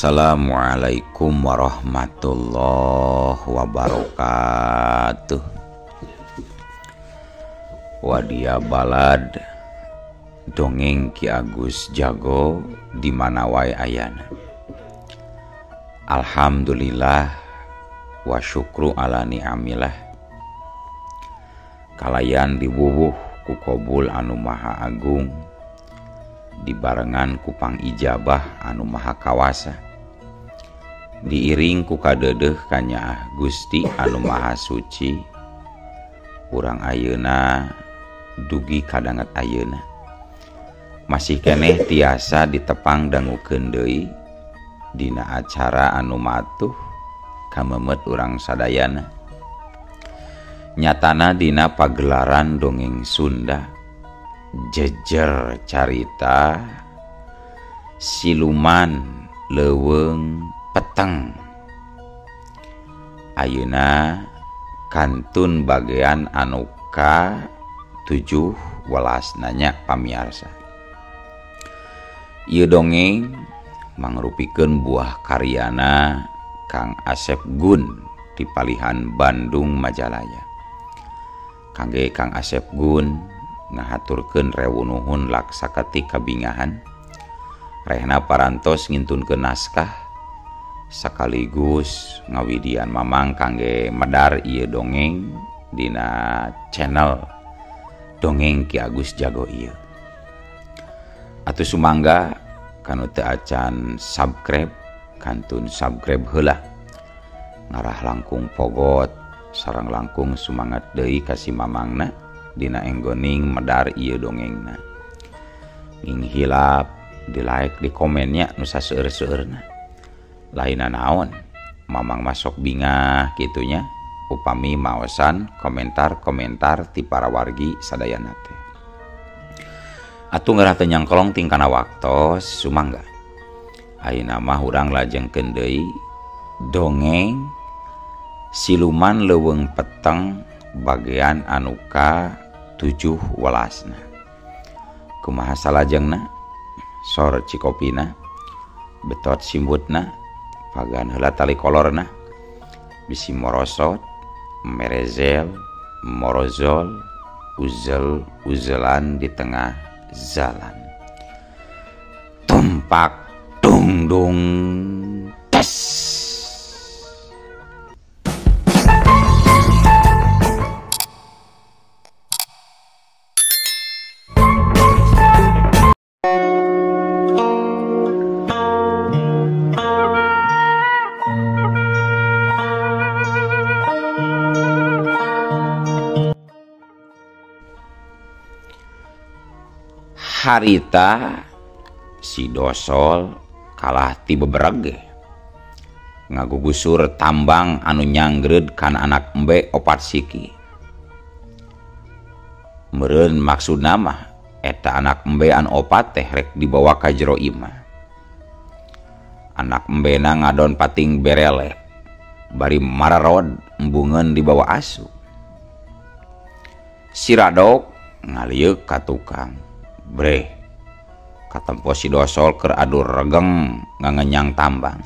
Assalamualaikum warahmatullahi wabarakatuh. Wadia balad dongeng Ki Agus Jago di mana wae ayana. Alhamdulillah wa syukru ala ni'amillah. Kalayan diwuwuh ku kobul anu maha agung, dibarengan ku pangijabah anu maha kawasa, diiring ku kadeudeih kanyaah Gusti anu maha suci. Urang ayeuna dugi kadanget ayeuna masih keneh tiasa ditepang dangukeun deui dina acara anu matuh kamemet urang sadayana. Nyatana dina pagelaran dongeng Sunda jejer carita siluman leuweung peteng. Ayeuna kantun bagian anu ka 17 nanya pamiarsa. Ieu dongeng mangrupikeun buah karyana Kang Asep Gun di palihan Bandung Majalaya. Kangge Kang Asep Gun ngahaturkeun rewu nuhun laksaketik kabingahan rehna parantos ngintunkeun naskah sekaligus ngawidian mamang kangge medar ieu dongeng dina channel Dongeng Ki Agus Jago ieu. Atuh sumangga kanu teu acan subscribe kantun subscribe heula, ngarah langkung pogot sareng langkung sumangat deui ka si mamangna dina enggoning medar ieu dongengna. Ing hilap di like di komennya nu saseueur-seueurna. Lainna naon mamang masuk bingah kitunya upami maosan komentar-komentar ti para wargi sadayana teh. Atuh ngerah teu nyangkolong tingkana waktos sumangga. Ayeuna mah urang lajengkeun deui dongeng siluman leuweung peteng bagian anu ka 17. Kumaha salajengna? Sor cikopina, betot simbutna, pagan heula tali kolorna, bisi morosot, merezel, morozol, uzel uzelan di tengah jalan. Tumpak dung dung tes. Harita si Dosol kalah ti bebereg ngagugusur tambang anu nyangreud kana anak embe opat siki. Meureun maksudna mah eta anak embe anu opat teh rek dibawa ka jero imah. Anak embena ngadon pating bereleh bari mararod embungeun dibawa asu. Si Radok ngalieuk ka tukang. Breh katempo si Dosol keur adur regeng ngangenyang tambang.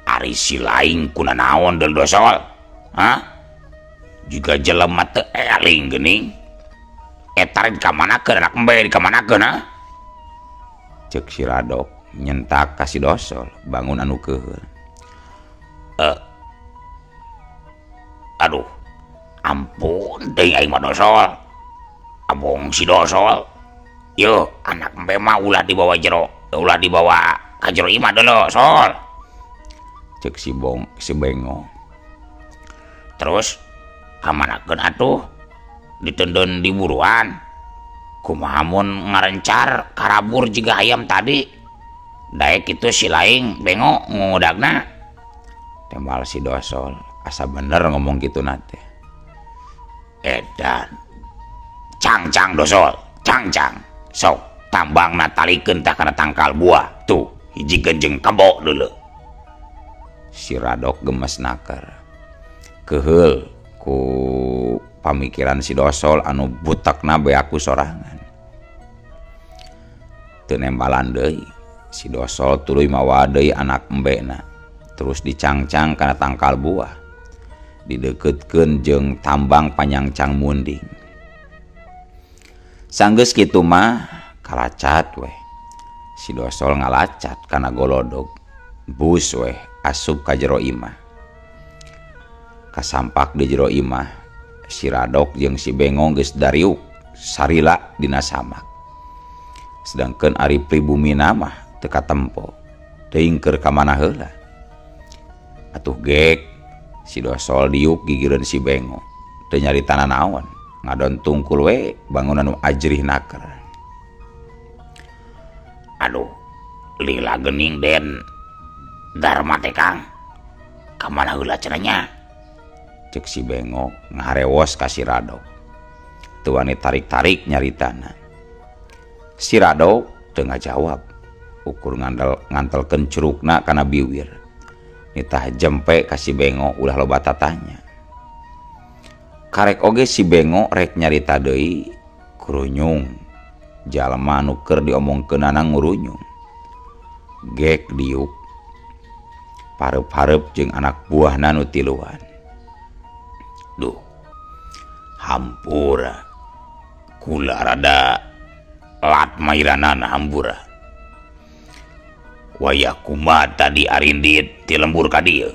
Ari si laing kuna naon deul Dosol? Hah? Jiga jelema teu eling geuning. Eta rek dikamanakeun anak embe dikamanakeun ha? Ceuk si Radok nyentak ka si Dosol bangun anu keuheul. Aduh, ampun teuing aing mah Dosol. Abong si Dosol, yo anak embe mah ulah dibawa jero, ulah dibawa ka jero imah dulu Sol. Cek si bong si bengo. Terus kamanakeun atuh ditendon di buruan. Kumaha mun ngarencar karabur jiga ayam tadi. Daek itu si laing bengo ngudagna. Tembal si Dosol, asa bener ngomong kitu nate. Edan. Cangcang Dosol, cangcang. Sok tambang natalikeun tah kana tangkal buah. Tuh, hijikeun jeung kebo dulu. Si Radok gemes naker. Keuheul ku pamikiran si Dosol anu butekna beaku sorangan. Teu nembalan deui. Si Dosol tuluy mawa deui anak embena terus dicangcang kana tangkal buah dideukeutkeun jeung tambang panyangcang munding. Sanggeus kitu mah kalacat weh. Si Dosol ngalacat kana golodog bus weh asup ka jero imah. Kasampak di jero imah si Radok jeung si Bengong geus dariuk sarila dina samak. Sedangkeun ari pribumina mah teu katempo, teuing keur ka mana heula. Atuh gek si Dosol diuk gigireun si Bengong, teu nyaritana naon, ngadon tungkul we bangunan nu ajrih naker. Aduh, lila geuning Den Darma teh Kang. Ka mana heula cenah nya? Cek si Bengok ngarewos ka si Radok. Teu wani tarik-tarik nyaritana. Si Radok teu ngajawab, ukur ngantelkeun curugna kana biwir. Nitah jempe ka si Bengok ulah loba tatanya. Karek oge si Bengok rek nyarita deui kurunyung. Jalma nu keur diomongkeunana ngurunyung. Gek diuk pareup-hareup jeung anak buahna nu tiluan. Duh, hampura kula rada lat mairanana hampura. Wayah kumaha tadi arindit ti lembur ka dieu.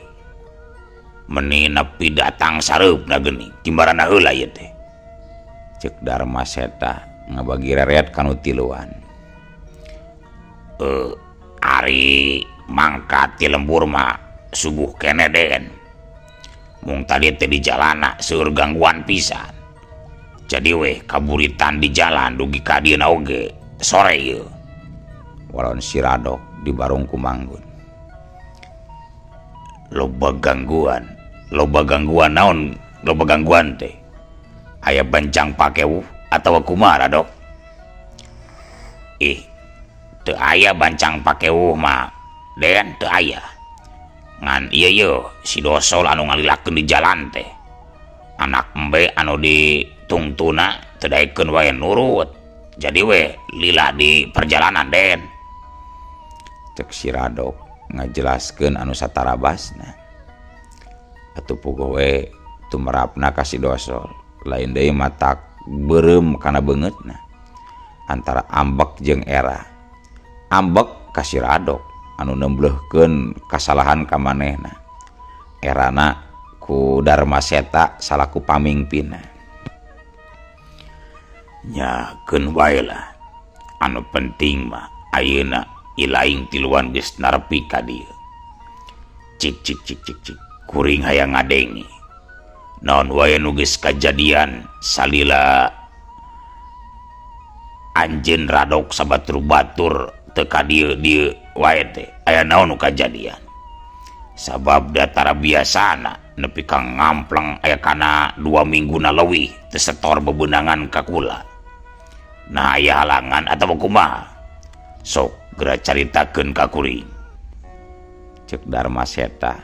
Meni nepi datang sareupna geuning timbarana heula ieu teh. Ceuk Darma Seta ngabagi reret ka nu tiluan. Ari mangkat ti lembur mah subuh keneh Den. Mung tadi teh di jalana seueur gangguan pisan. Jadi weh kaburitan di jalan dugi ka dieuna oge sore ieu. Walon si Radok di barung kumanggun. Loba gangguan naon loba gangguan teh? Aya bancang pakewuh atawa kumaha Radok? Ih, teu aya bancang pakewuh mah Den, teu aya. Ngan ieu ye si Dosol anu ngalilakeun di jalan teh. Anak embe anu ditungtuna teu daekeun wae nurut. Jadi we lila di perjalanan Den. Cek si Radok ngajelaskeun anu satarabasna. Atuh puguh we tumerapna ka si Dosol, lain deui matak beureum kana beungeutna. Antara ambek jeung era. Ambek ka si Radok anu nemblehkeun kasalahan ka manehna. Erana ku Darma Seta salaku pamingpinna. Nya keun wae lah. Anu penting mah ayeuna ilaing tiluan geus narepi ka dieu. Cik cik cik cik cik kuring hayang ngadengi. Naon wae nu geus kajadian salila anjeun Radok sabatur-batur teu ka dieu dieu wae teh aya naon nu kajadian. Sabab datara biasana nepi ka ngampleng aya kana 2 mingguna leuwih teu setor bebenangan ka kula. Nah aya halangan atawa kumaha? Sok geura caritakeun ka kuring. Ceuk Darma Seta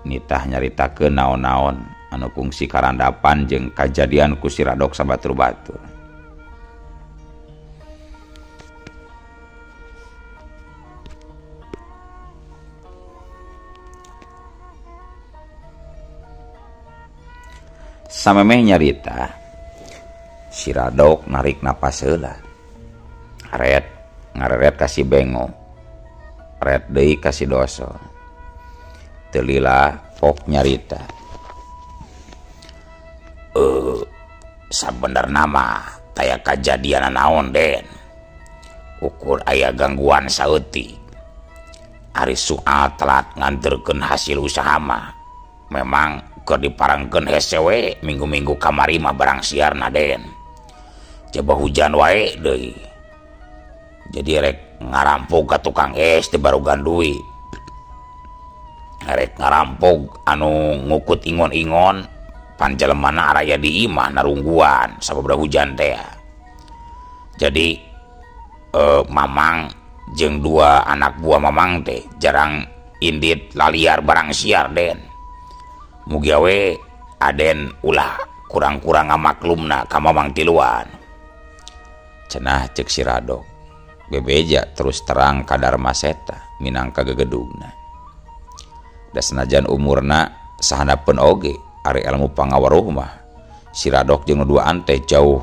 nitah nyaritakeun naon-naon anu kungsi karandapan jeung kajadian ku si Radok sabatur-batur. Samemeh nyarita si Radok narik napas heula. Ret ngareret ka si Bengok, ret deui ka si Dosol. Teu lila pok nyarita. Sabenerna mah taya kajadian naon Den. Ukur aya gangguan saeutik. Ari soal telat nganterkeun hasil usaha mah memang keur diparengkeun hese we minggu-minggu kamari mah barang siarna Den. Coba hujan wae deui. Jadi rek ngarampog ka tukang es teh barogan duit. Rek ngarampog anu ngukut ingon-ingon panjelemana araya di imah narungguan sabab hujan teh. Jadi Mamang jeung 2 anak buah Mamang teh jarang indit laliar barang siar Den. Mugia we Aden ulah kurang-kurang ngamaklumna ka Mamang tiluan. Cenah cek si Radok. Bebeja terus terang ka Darma Seta minangka gegedugna. Da sanajan umurna sahandapeun oge ari ilmu pangaweruh mah si Radok jeung nu duaan teh jauh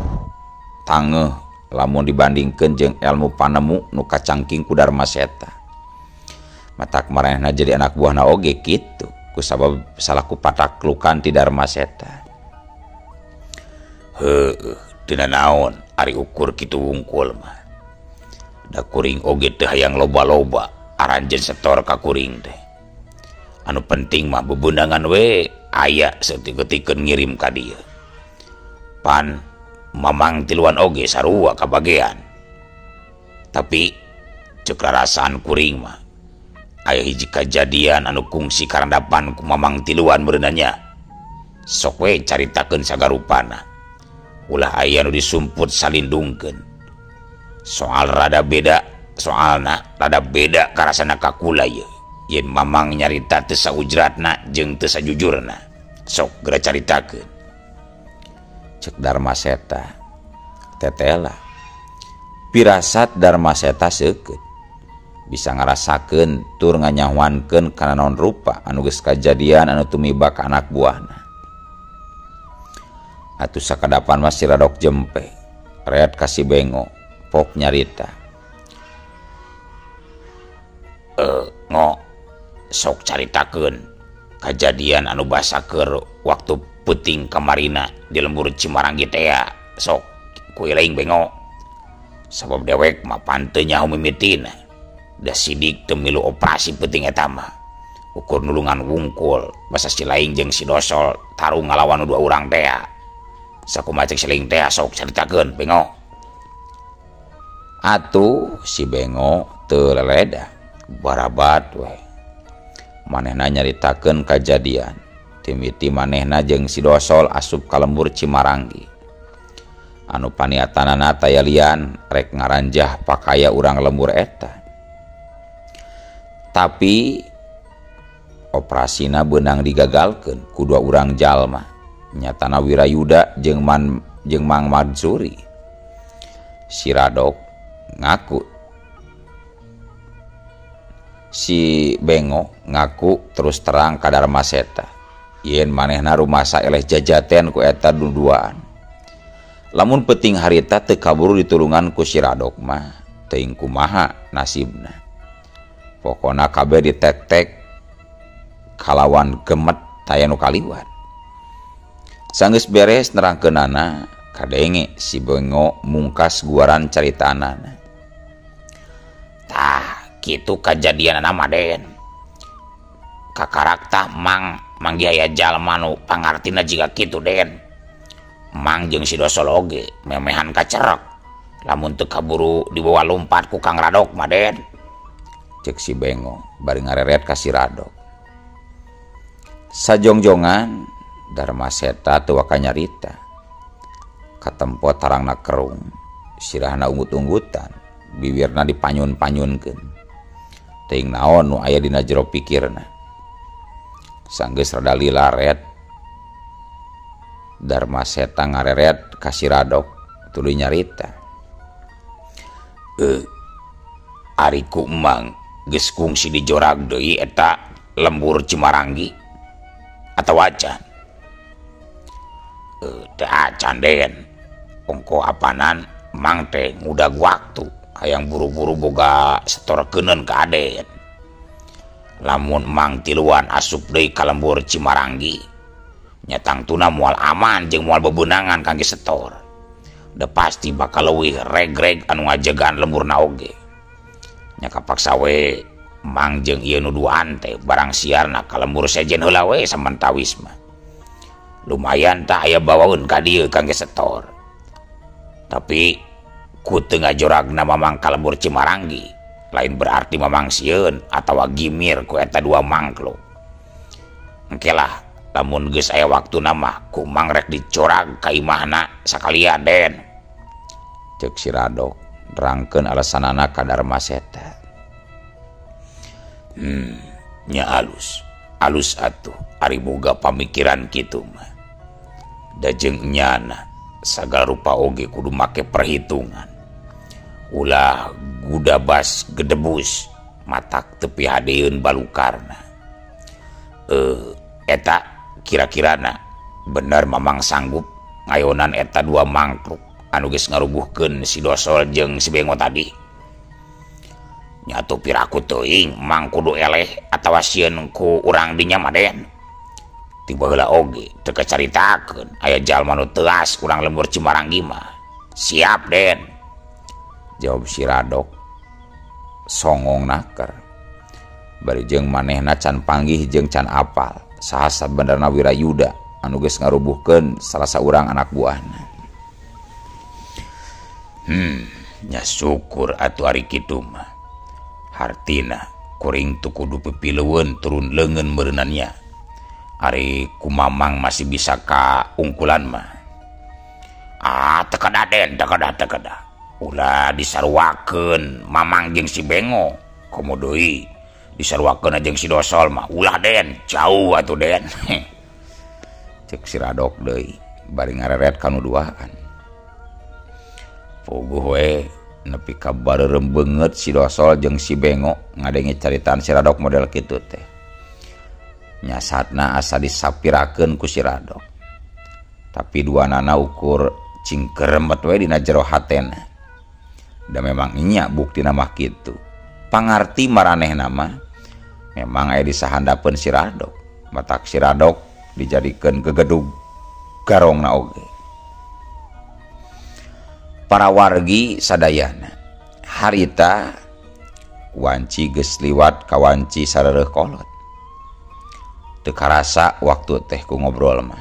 tangeuh lamun dibandingkeun jeung ilmu panemu nu kacangking ku Darma Seta. Matak maranehna jadi anak buahna oge kitu kusabab salaku pataklukan ti Darma Seta. Heueuh, teu nanaon ari ukur kitu wungkul mah. Da kuring oge teu hayang loba-loba aranjeun setor ka kuring teh. Anu penting mah bebeunangan we aya saeutik-eutikeun ngirim ka dieu. Pan Mamang tiluan oge sarua kabagean. Tapi ceuk rarasaan kuring mah aya hiji kajadian anu kungsi karandapan ku Mamang tiluan meureunanya. Sok we caritakeun sagarupana. Ulah aya nu disumput salindungkeun. Soal rada beda, soalna rada beda karasana ka kula ieu. Yen Mamang nyarita teu saujratna jeung teu sajujurna. Sok geura caritakeun. Cek Darma Seta tetela pirasat Darma Seta seukeut bisa ngarasakeun tur nganyahoankeun kana naon rupa anu geus kajadian anu tumiba ka anak buahna. Atuh sakadapan mah si Radok jempe ret ka si Bengo pok nyarita. Ngo sok caritakeun kajadian anu basa keur waktu peuting kamarina di lembur Cimaranggi teh sok ku iling Bengo. Sabab dewek mah panteu nyaho mimitina. Da sidik teu milu operasi peuting eta mah. Ukur nulungan wungkul basa si laing jeung si Dosol tarung ngalawan nu dua urang teh. Sakumaha cek si laing teh sok caritakeun Bengo. Atuh si Bengo teu leleda barabat we. Manehna nyaritakeun kajadian timiti manehna jeung si Dosol asup ka lembur Cimaranggi. Anu paniatanana taya lian rek ngaranjah pakaya urang lembur eta. Tapi operasina beunang digagalkeun ku dua urang jalma, nyatana Wirayuda jeung Mang Mansuri. Si Radok ngaku, si Bengo ngaku terus terang ka Darma Seta yen manehna rumasa eleh jajaten ku eta duduaan. Lamun peuting harita teu kaburu ditulungan ku si Radok mah teuing kumaha nasibna. Pokona kabeh ditek-tek kalawan gemet taya nu kaliwat. Sanggeus beres nerangkeunana kadenge si Bengo mungkas guaran caritanana. Tah kitu kajadianana mah Den. Kakarak tah Mang manggih aya jalma nu pangartina jiga kitu Den. Mang jeung si Dosol oge memehan kacerek. Lamun teu kaburu dibawa lumpat ku Kang Radok mah Den. Cek si Bengo bari ngareret ka si Radok. Sajongjongan Darma Seta teu waka nyarita. Katempo tarangna kerung, sirahna unggut-unggutan, biwirna dipanyun-panyunkeun. Teuing naon nu aya dina jero pikirna. Sanggeus rada lila ret Darma Seta ngareret ka si Radok tuluy nyarita. Ari ku Emang geus kungsi dijorag deui eta lembur Cimaranggi atawa acan? Teu acan Den. Ongko apanan Mang teh ngudag waktu hayang buru-buru boga setorkeuneun ka Aden. Lamun Mang tiluan asup deui ka lembur Cimaranggi nya tangtuna moal aman jeung moal bebeunangan kangge setor. Da pasti bakal leuwih reg-reg anu ngajagaan lemburna oge. Nya kapaksa we Mang jeung ieu nu duaan teh barang siarna ka lembur sejen heula we samentawis mah. Lumayan tah aya bawaeun ka dieu kangge setor. Tapi ku teu ngajoragna Mamang ka lembur Cimaranggi lain berarti Mamang sieun atawa gimir ku eta dua mangkluk. Engke lah lamun geus aya waktuna mah ku Mang rek dicorag ka imahna sakalian Den. Ceuk si Radok nerangkeun alasanana ka Darma Seta. Nya alus. Alus atuh ari boga pamikiran kitu mah. Da jeung nyana sagala rupa oge kudu make perhitungan. Ulah gudabas gedebus matak tepi hadeun balukarna. Eta kira-kirana bener Mamang sanggup ngayonan eta dua mangkruk anu geus ngarubuhkeun si Dosol jeung si Bengo tadi. Nyatu piraku teuing Mang kudu eleh atawa sieun ku urang dinya mah Den. Ti baheula oge teu kacaritakeun aya jalma nu teuas urang lembur Cimaranggi mah. Siap Den, jawab si Radok songong naker. Bari jeung manehna can panggih jeung can apal saha sabenerna Wirayuda anu geus ngarubuhkeun salah saurang anak buahna. Nya syukur atuh ari kitu mah. Hartina kuring teu kudu pipilueun turun leungeun meureunannya. Ari kumamang masih bisa ka ungkulan mah. Ah, teu kedah Den, teu kedah, teu kedah. Ulah disaruakeun Mamang jeung si Bengo. Komo deui disaruakeun jeung si Dosol mah. Ulah Den, jauh atuh Den. Cek si Radok deui bari ngareret ka nu duaan. Puguh we nepi ka bareureum beungeut si Dosol jeung si Bengo ngadenge caritaan si Radok model kitu teh. Nyasatna asa disapirakeun ku si Radok. Tapi duanana ukur cingkeremet we dina jero hatena. Da memang nya buktina mah kitu. Pangarti maranehna mah memang aya disahandapeun si Radok. Matak si Radok dijadikeun gegedug garongna oge. Para wargi sadayana harita wanci geus liwat ka wanci sareureun kolot. Teu karasa waktu teh ku ngobrol mah.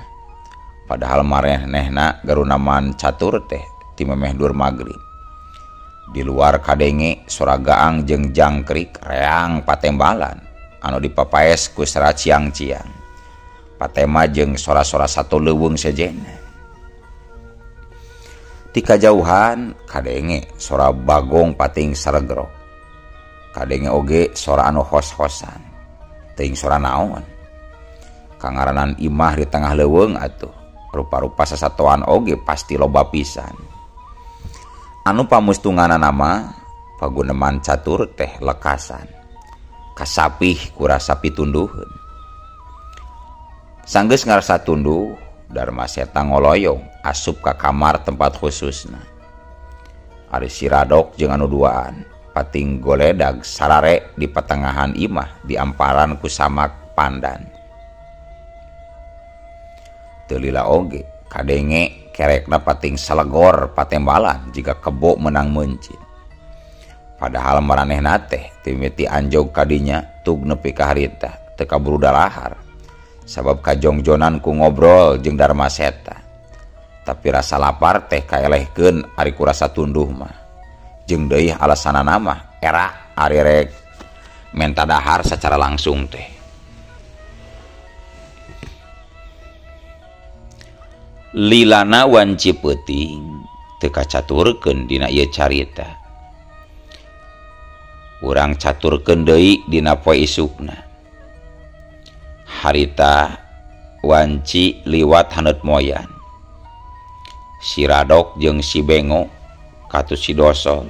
Padahal marenehna garunaman catur teh ti memeh dur magrib. Di luar kadenge sora gaang jeung jangkrik reang patembalan anu dipapaes ku sera ciang-ciang. Patema jeung sora-sora satu leuweung sejenna. Ti kajauhan kadenge sora bagong pating saregrok. Kadenge oge sora anu hos-hosan. Teuing sora naon? Kangaranan imah di tengah leuweung atuh. Rupa-rupa sasatoan oge pasti loba pisan. Anu pamustunganana mah paguneman catur teh lekasan. Kasapih kurasa pitunduheun. Sanggeus ngarasa tunduh, Darma Seta ngoloyong asup ka kamar tempat khususna. Ari si Radok jeung anu duaan pating goledag sarare di patengahan imah di amparan ku samak pandan. Teu lila oge kadenge kerekna pating salegor patembalan jiga kebo menang meuncit. Padahal maranehna teh timiti anjog kadinya tug nepi ka harita teu kaburu dalahar. Sabab kajongjonan ku ngobrol jeung Darma Seta. Tapi rasa lapar teh kaelehkeun ari ku rasa tunduh mah. Jeung deui alasanana mah era ari rek menta dahar secara langsung teh. Lilana wanci peuting teu kacaturkeun dina ieu carita. Urang caturkeun deui dina poe isukna. Harita wanci liwat haneut moyan. Si Radok jeung si Bengo katut si Dosol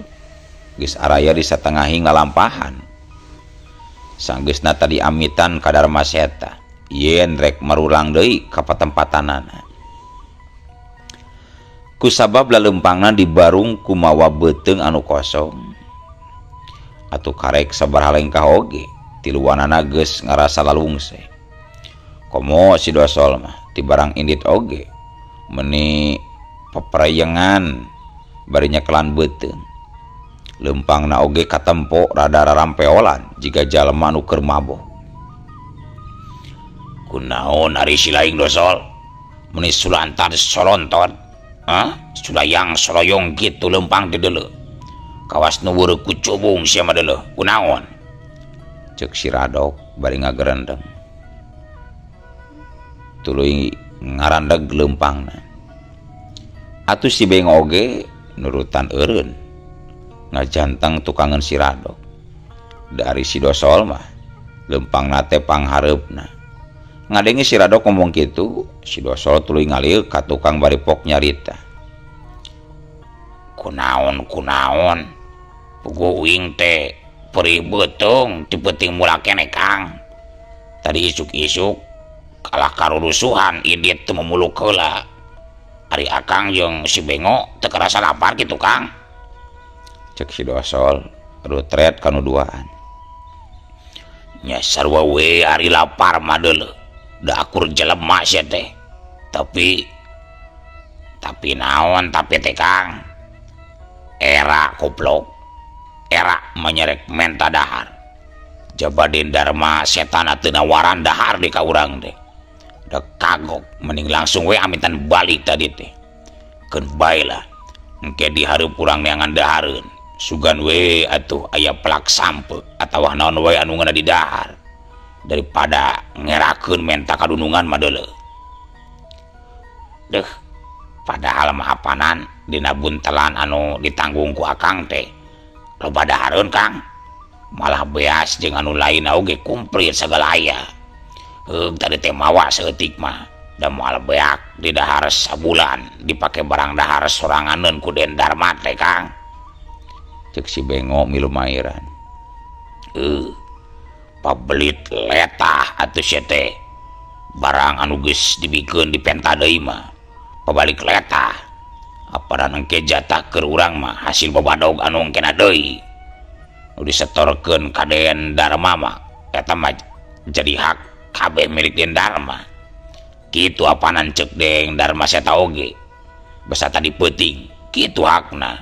geus araya di satengahing lalampahan. Sanggeusna tadi amitan ka Darma Seta yen rek marulang deui ka patempatanana. Kusabab lalempangna dibarung kumawa beuteung anu kosong. Atuh karek sabaraha lengkah oge tiluanana geus ngarasa lalungse. Komo si Dosol mah ti barang indit oge meni peprayengan bari nyekelan beuteung. Lempangna oge katempo rada rarampeolan jiga jalma anu keur mabok. Kunaon ari si laing Dosol meni sulantar solonton. Hah? Sulayang soloyong kitu lempang teh deuleu. Kawas nu weureu kucubung sia mah deuleu. Kunaon? Ceuk si Radok bari ngagerendeng. Tuluy ngarandeg lempangna. Atuh si Bengo oge nurutan eureun. Ngajanteng tukangeun si Radok. Dari si Dosol mah lempangna teh panghareupna. Ngadenge si Radok ngomong kitu, si Dosol tuluy ngalieu ka tukang bari pok nyarita. Kunaon kunaon? Puguh uing teh perih beuteung ti peuting mula keneh Kang. Tadi isuk-isuk kalah karurusuhan indit teu memuluk heula. Ari Akang jeung si Bengo teu karasa lapar kitu Kang. Cek si Dosol rutret kanu duaan. Nya sarua we ari lapar mah deuleu. Da akur jelema sia teh. Tapi naon tapi teh Kang. Era koplok. Era menyerek menta dahar. Jabadin Dharma setan teu nawaran dahar di ka urang teh. Da kagok mending langsung we amintan balik tadi teh. Keun bae lah. Engke dihareup urang neangan dahareun. Sugan we atuh aya plak sampe atawa naon we anu ngeunah di dahar. Daripada ngerakeun menta kadunungan mah deuleu. Deuh, padahal mah apanan dina buntelan anu ditanggung ku Akang teh. Loba dahareun Kang. Malah beas jeung anu lain oge kumplit sagala aya. Heug tadi teh mawa saeutik mah. Da moal beak di dahar sabulan dipake barang dahar soranganeun ku Den Dharma teh Kang. Cek si Bengo milu mairan. Pabelit letah atuh sia teh. Barang anu geus dibikeun dipenta deui mah. Pabalik letah. Aparan engke jatah keur urang mah hasil babadog anu engkena deui. Nu disetorkeun ka Den Dharma mah eta mah jadi hak kabeh milik Den Dharma. Kitu apanan ceuk Den Dharma seta oge. Basa tadi peuting, kitu hakna.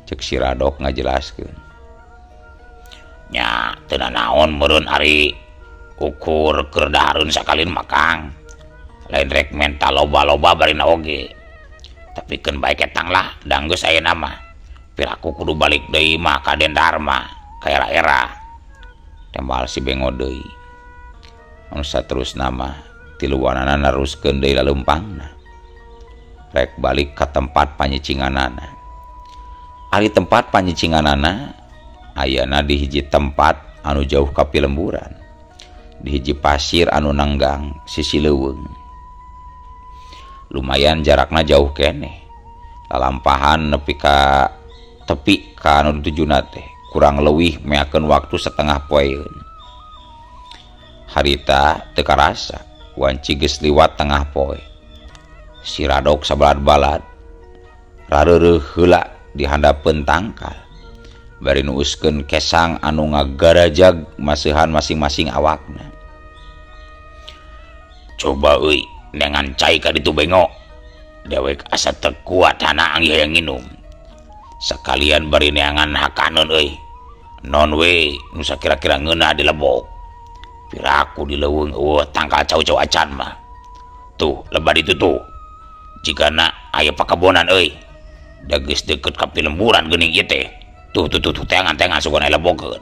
Cek si Radok ngajelaskeun. Nya teu nanaon meureun ari ukur keur dahareun sakalin mah Kang. Lain rek menta loba-loba barina oge. Tapi keun bae ketang lah, da geus ayeuna mah. Piraku kudu balik deui mah ka Den Dharma, ka era-era. Tembal si Bengo deui. Anu saterusna mah tiluanana naruskeun deui laleumpangna. Rek balik ka tempat panyicinganana. Ari tempat panyicinganana ayana di hiji tempat anu jauh ka pilemburan. Di hiji pasir anu nanggang sisi leuweung. Lumayan jarakna jauh keneh. Lalampahan nepi ka tepi ka anu ditujuna teh kurang leuwih meakeun waktu setengah poeun. Harita teu karasa wanci geus liwat tengah poe. Si Radok sabalad-balad rareureuh heula di handapeun tangkal. Bari nuuskeun kesang anu ngagarajag maseuhan masing-masing awakna. Coba euy dengan cai ka ditu Bengo. Dewek asa teu kuat hana angih hayang nginum. Sekalian bari neangan hakaneun euy. Non we nu sakira-kira ngeunah dilebok. Piraku di leuweung eueuh tangkal cau-cau acan mah. Tuh lebar itu tuh. Jigana aya pakabonan euy. Da geus deukeut ka pilemburan geuning ieu teh. Tuh tuh tuh teangan-teangan sugan aya lebokeun.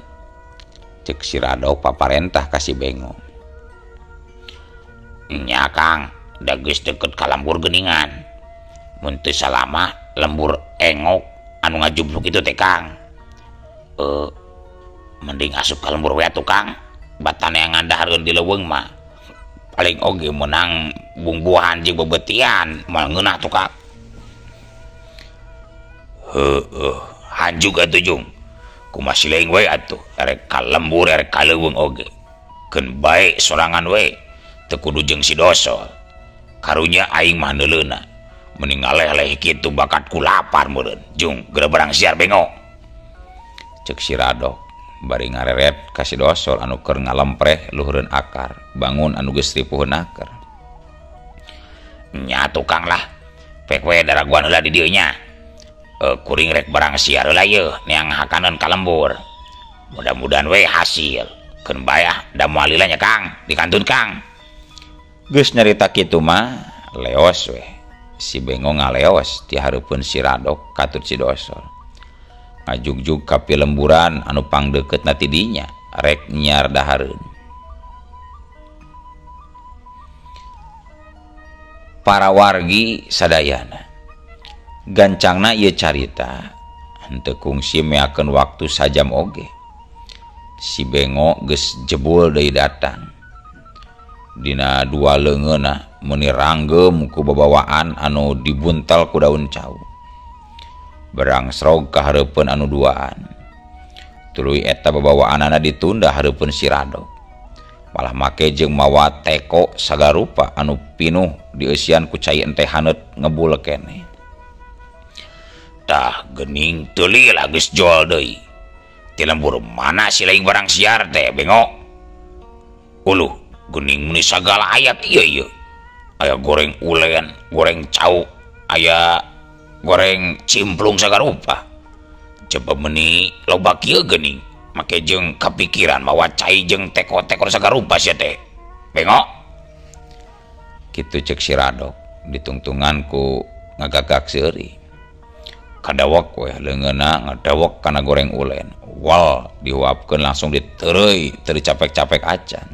Cek si Radok paparentah ka si Bengo. Nya Kang, da geus deukeut ka lembur geuningan. Mun teu salama lembur engok anu ngajubluk itu teh Kang. Mending asup ka lembur we atuh Kang. Batan yang ngandahareun di leuweung mah paling oge menang bungbuahan jeung bebetian moal ngeunah tuh Kang. Heueuh, hanjug atuh Jung. Kumaha sileung we atuh erek ka lembur erek ka leuweung oge. Keun bae sorangan we teu kudu jeung si Dosol. Karunya aing mah neuleuna. Mending ngaleh-leh kitu bakat ku lapar meureun. Jung, geura barang siar Bengo. Cek si Radok bari ngareret ka si Dosol anu keur ngalempreh luhureun akar bangun anu geus ripuheun akar. Nya tukang lah. Pek we daraguan heula di dieu nya. Kuring rek barang siar heula yeuh neang hakaneun ka lembur. Mudah-mudahan we hasil. Keun bae ah da moal lila nya Kang, dikantun Kang. Geus nyarita kitu mah leos we. Si Bengo ngaleos ti hareupeun si Radok katut si Dosol. Ngajugjug ka pilemburan anu pangdeukeutna ti dinya rek nyiar dahareun. Para wargi sadayana gancangna ieu carita henteu kungsi meakeun waktu sajam oge. Si Bengo geus jebul deui datang. Dina dua leungeunna meuni ranggem ku babawaan anu dibuntel ku daun cau. Berangsrog ka hareupeun anu duaan. Tuluy eta babawaanana ditunda hareupeun si Radok. Malah make jeung mawa teko sagarupa anu pinuh dieusian ku cai enteh haneut ngebul keneh. Tah geuning teu lila geus jol deui. Ti lembur mana si laing barang siar teh bengok. Uluh geuning meuni sagala aya kieu ieu. Aya goreng ulen, goreng cau, aya goreng cimplung sagarupa. Coba meuni loba kieu geuning, make jeung kapikiran mawa cai jeung teko-teko sagarupa sia teh. Bengok. Kitu ceuk si Radok ditungtungan ku ngagagak seuri. Kadawek weh leungeunna ngadawek kana goreng ulen. Wal dihuapkeun langsung diteureuy, teu dicapek-capek acan.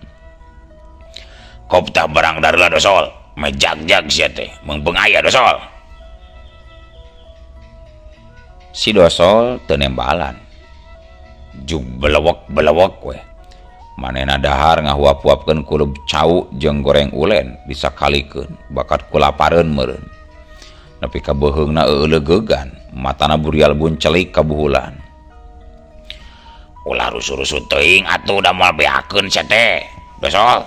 Kop tah barang dareula dosol, mejagjag sia teh, meungpeung aya dosol. Si dosol teu nembalan. Jug belewek-belewek weh. Manehna dahar ngahuap-huapkeun kulub cau jeung goreng ulen disakalikeun, bakat kulapareun meureun. Nepi ka beuheungna euleugeugan, matana burial buncelik kabuhulan. Ulah rusuh-rusuh teuing atuh da moal beakeun sia teh. Dosol.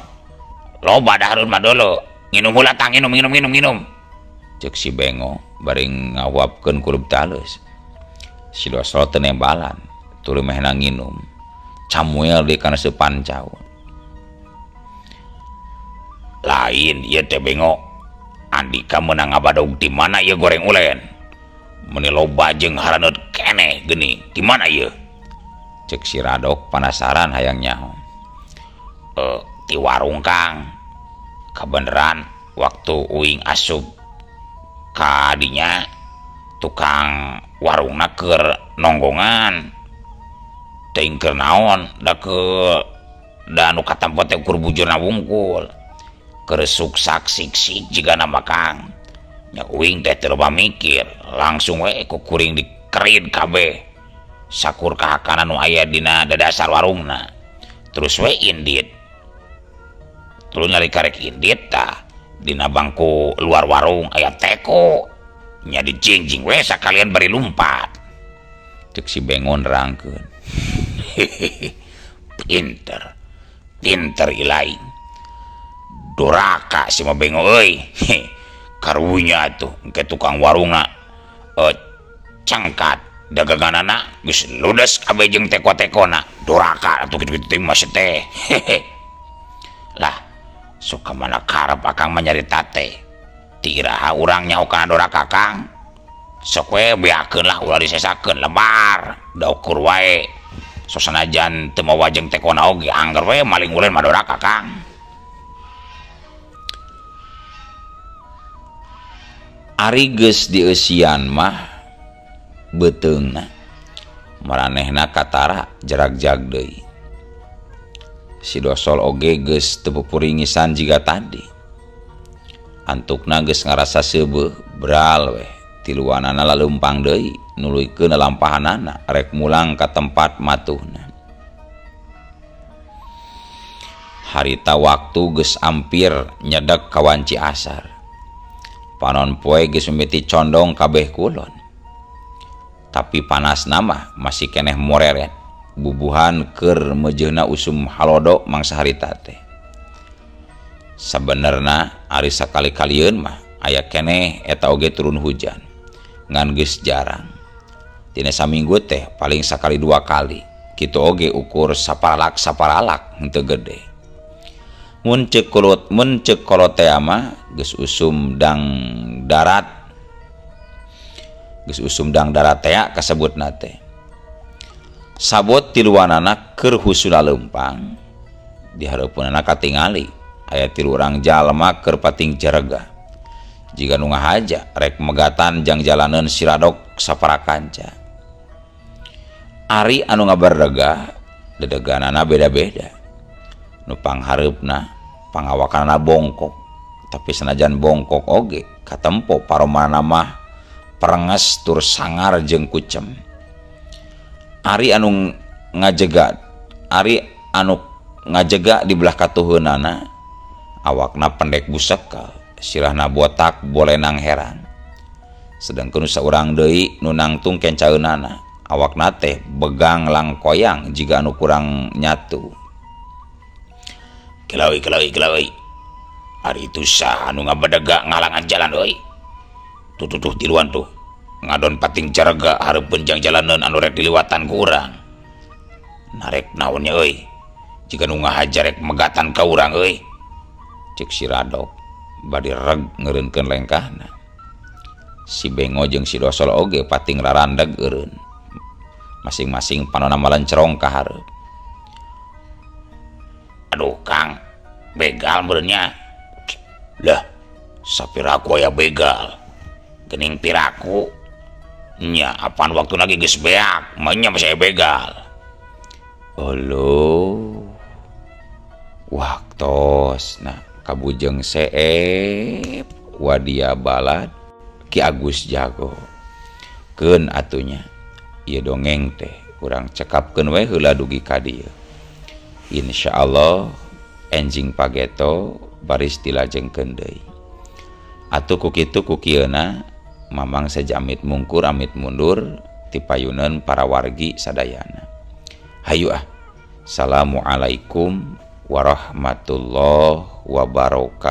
Loba dahareun mah deuleu. Nginum heula tah, nginum nginum nginum nginum. Ceuk si Bengo bari ngahuapkeun kulub taleus. Si dosol teu nembalan, tuluy mehna nginum. Camuel deui kana seupan cau. Lain ieu teh Bengo. Andika meunang ngabadog di mana ieu goreng ulen? Meuni loba jeung haraneut keneh geuning. Di mana ieu? Ceuk si Radok panasaran hayang nyaho. Ti warung Kang. Kabeneran waktu uing asup ka dinya tukang warungna keur nonggongan. Teuing keur naon da ke da nu katempo teh ukur bujurna wungkul. Keur suksak sik-sik jigana mah Kang. Nya uing teh teu loba mikir, langsung we ku kuring dikerid kabeh. Sakur kahakana nu aya dina dadasar warungna. Terus we indit. Tuluy nalika rek indit tah dina bangku luar warung aya teko. Nya dijingjing we sakalian bari lumpat. Ceuk si Bengo nerangkeun. Pinter. Pinter ilaing. Doraka si mah Bengo euy. Karunya atuh engke tukang warungna cangkat daganganana geus ludes kabeh jeung teko-tekona. Doraka atuh kitu-kitu teh mah teh. Lah sok ka mana karep akang mah nyarita teh. Ti iraha urang nyaho kana doraka Kang. Sok we beakeun lah ulah disesakeun lebar da ukur wae. Sok sanajan teu mawa jeung tekona oge angger we maling ulen mah doraka Kang. Ari geus dieusian mah beuteungna maranehna katara jeragjag deui. Si dosol oge geus teu pupuringisan jiga tadi. Antukna geus ngarasa seubeuh bral weh tiluanana laleumpang deui nuluykeun lalampahanana rek mulang ka tempat matuhna. Harita waktu geus ampir nyedek ka wanci asar. Panon poe geus mimiti condong kabeh kulon. Tapi panasna mah masih keneh moreret. Bubuhan keur meujeuna usum halodo mangsa harita teh. Sabenerna ari sakali-kalieun mah aya keneh eta oge turun hujan. Ngan geus jarang. Tina saminggu teh paling sakali dua kali. Kitu oge ukur saparalak-saparalak henteu gede. Mun ceuk kolot, mun ceuk kolot teh mah geus usum dang darat. Geus usum dang darat tea kasebutna teh. Sabot tiluanana keur husuna leumpang. Di hareupeunana katingali aya tilu urang jalma keur pating jarega. Jiga nu ngahaja rek megatan jang jalaneun si Radok saparakanca. Ari anu ngabardega dedeganana beda-beda. Nu panghareupna pangawakanana bongkok, tapi sanajan bongkok oge katempo paromana mah perenges tur sangar jeung kucem. Ari anu ngajega, ari anu ngajega di belah katuheunana awakna pendek busekal, sirahna botak bolenang heran. Sedangkeun saurang deui nu nangtung kencaeunana, awakna teh begang langkoyang jiga anu kurang nyatu. Kelaui kelaui kelaui. Ari itu saha anu ngabedega ngalangan jalan euy. Tuh tuh tuh tiluan tuh. Ngadon pating carega hareupeun jang jalaneun anu rek diliwatan ku urang. Narek naon nya euy. Jiga nu ngahajar rek megatan ka urang euy. Ceuk si Radok bari reg ngeureunkeun lengkahna. Si Bengo jeung si Dosol oge pating rarandeg eureun. Masing-masing panona malencerong ka hareup. Aduh Kang, begal meureun nya. Lah, sapiraku aya begal. Geuning piraku. Nya apan waktu lagi geus beak, mah nya masih aya begal. Olo. Waktosna kabujeng seep wadia balad Ki Agus Jago. Keun atunya ieu dongeng teh urang cekapkeun we heula dugi ka dieu. Insyaallah enjing pageto baris dilajengkeun deui. Atuh ku kitu ku kieuna Mamang seja amit mungkur amit mundur tipayuneun para wargi sadayana. Hayu ah. Assalamualaikum warahmatullahi wabarakatuh.